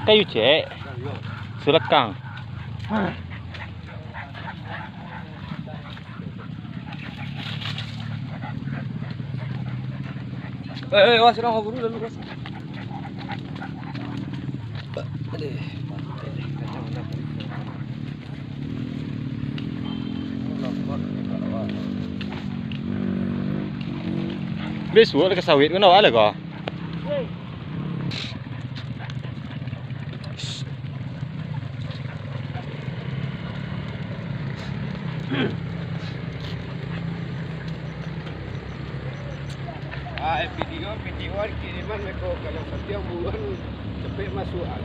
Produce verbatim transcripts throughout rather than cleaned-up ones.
Kayu cek, sulekang. Eh, eh, was, urang buru lalu, was. Aduh. Bisuak lah ka sawit ko, awak lah ko. Ah, video, video kiriman meko, kalau satiok bulan capek masuak.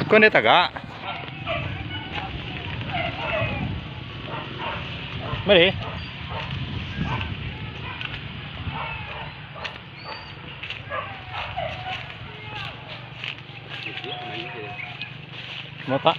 Kok ndak tagak? Mari. Mau tak?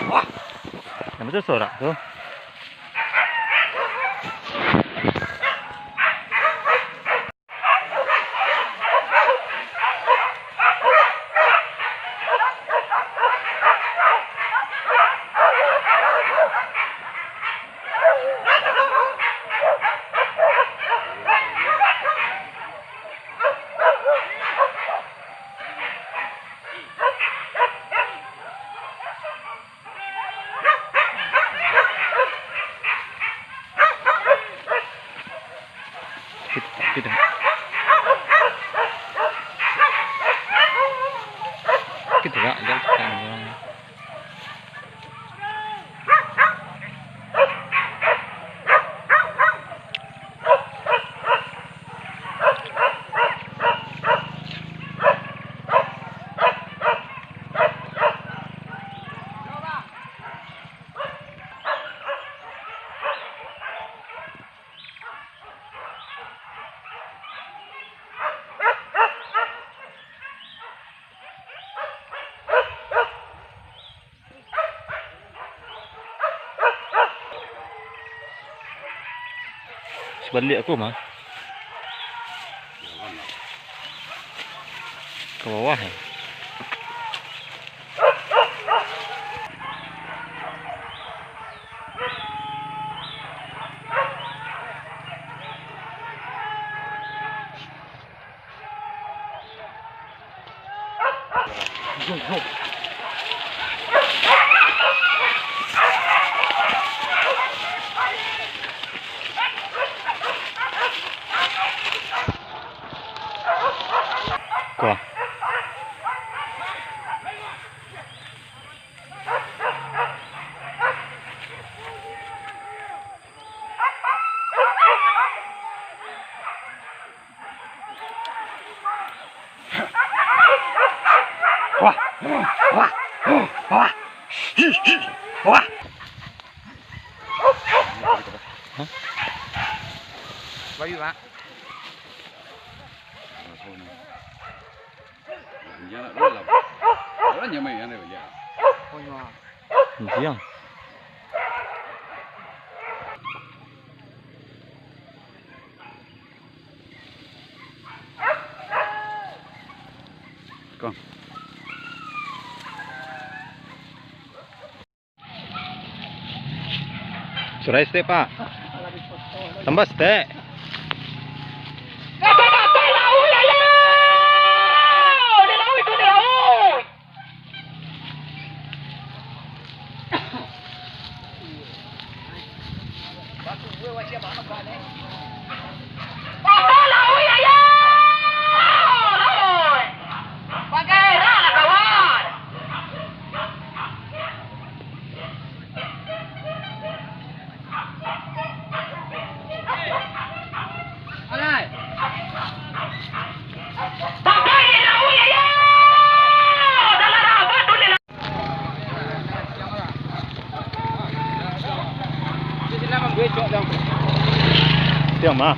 Wah, napa tu sorak tu? Kita, kita. Kita tak, tak, tak. Sabaliak aku mah. Ka bawah, eh. Bayu, Pak. Injak nak dulu lah. Orang nyamai yang ada bajak. Oh, iya. Injak. Kong. Surai stek, Pak. Tambah stek. Siang mah.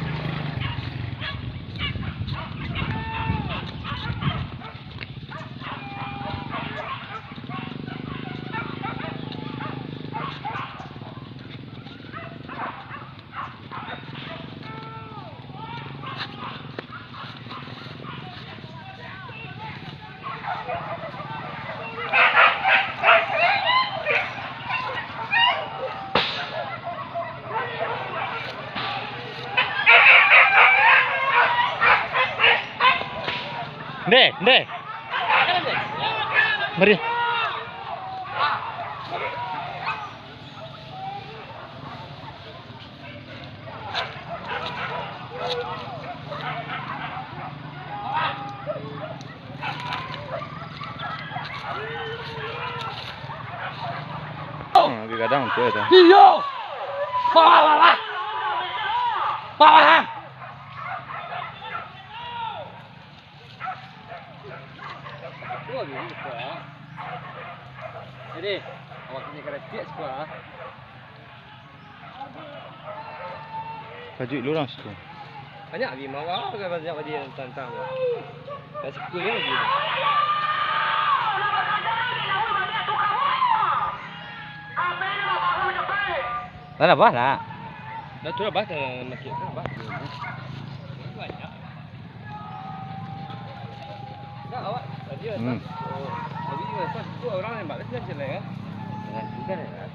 Ndeh, ndeh. Mari. Hmm, gadang tu ya, tu. Iyo. Bawah, bawah. Bawah, ha. Jadi, awak kini kena cek sekolah. Kajuik lu urang situ. Banyak lagi mawa, banyak lagi yang tantang. Kat situ kan lagi. Lah, lah, bah, lah. Dah tu lah, bah, dah makin, bah. Banyak. Dah, awak tadi lah, hmm. Tadi lah, pas tu orang nembak, dah jalan, kan? Jangan juga, ya.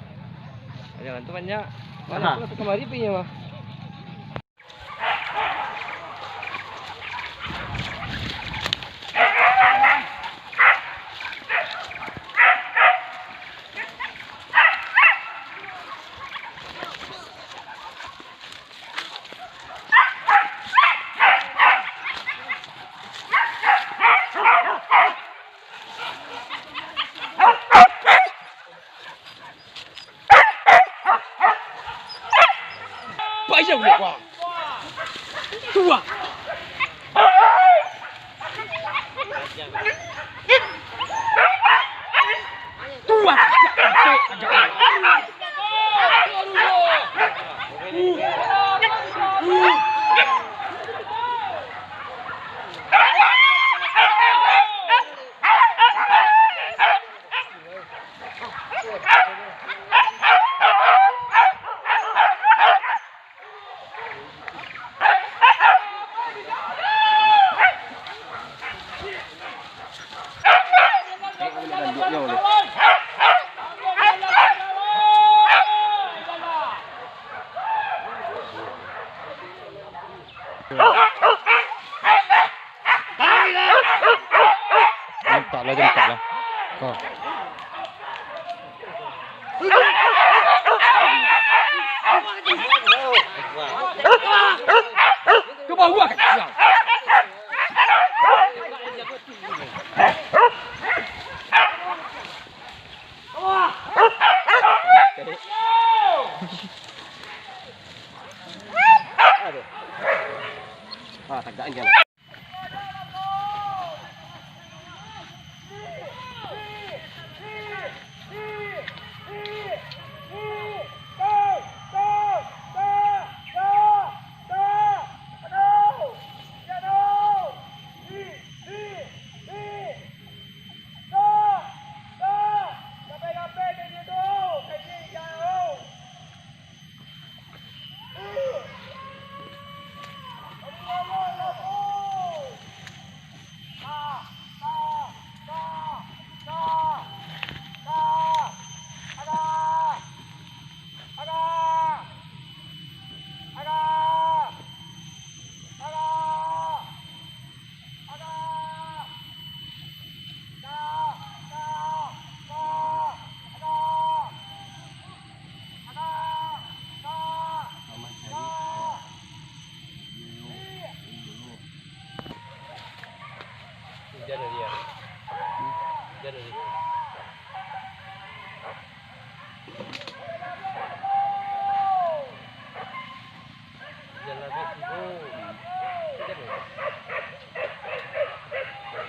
Jalan tu banyak. Mana tu, tu kamari pi nyo mah. Payah ulek, wah. Tuah. Tuah. Jam empat lah, jam empat lah. Oh. Ke bawah, kacau. Aduh. Ah, tagak kan.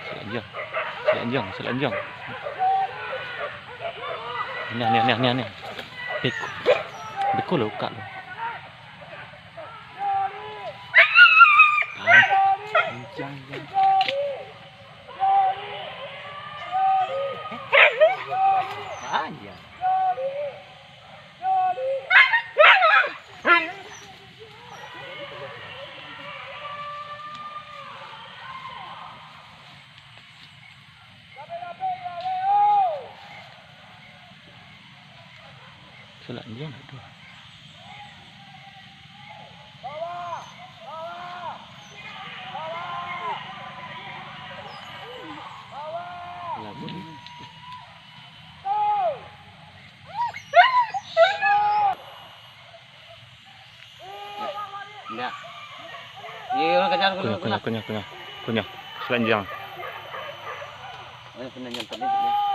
Salanjang, salanjang, salanjang. Nian, nian, nian, nian, nian. Beko, beko lo, kak lo. Ah, jangan, jangan. Salanjang lah tu. Lagu ni. Indak. Iyo, iyo, kejar dulu, kunyah, kunyah, kunyah, kunyah, kunyah. Salanjang. Eh, pernah nyantet ni, dia.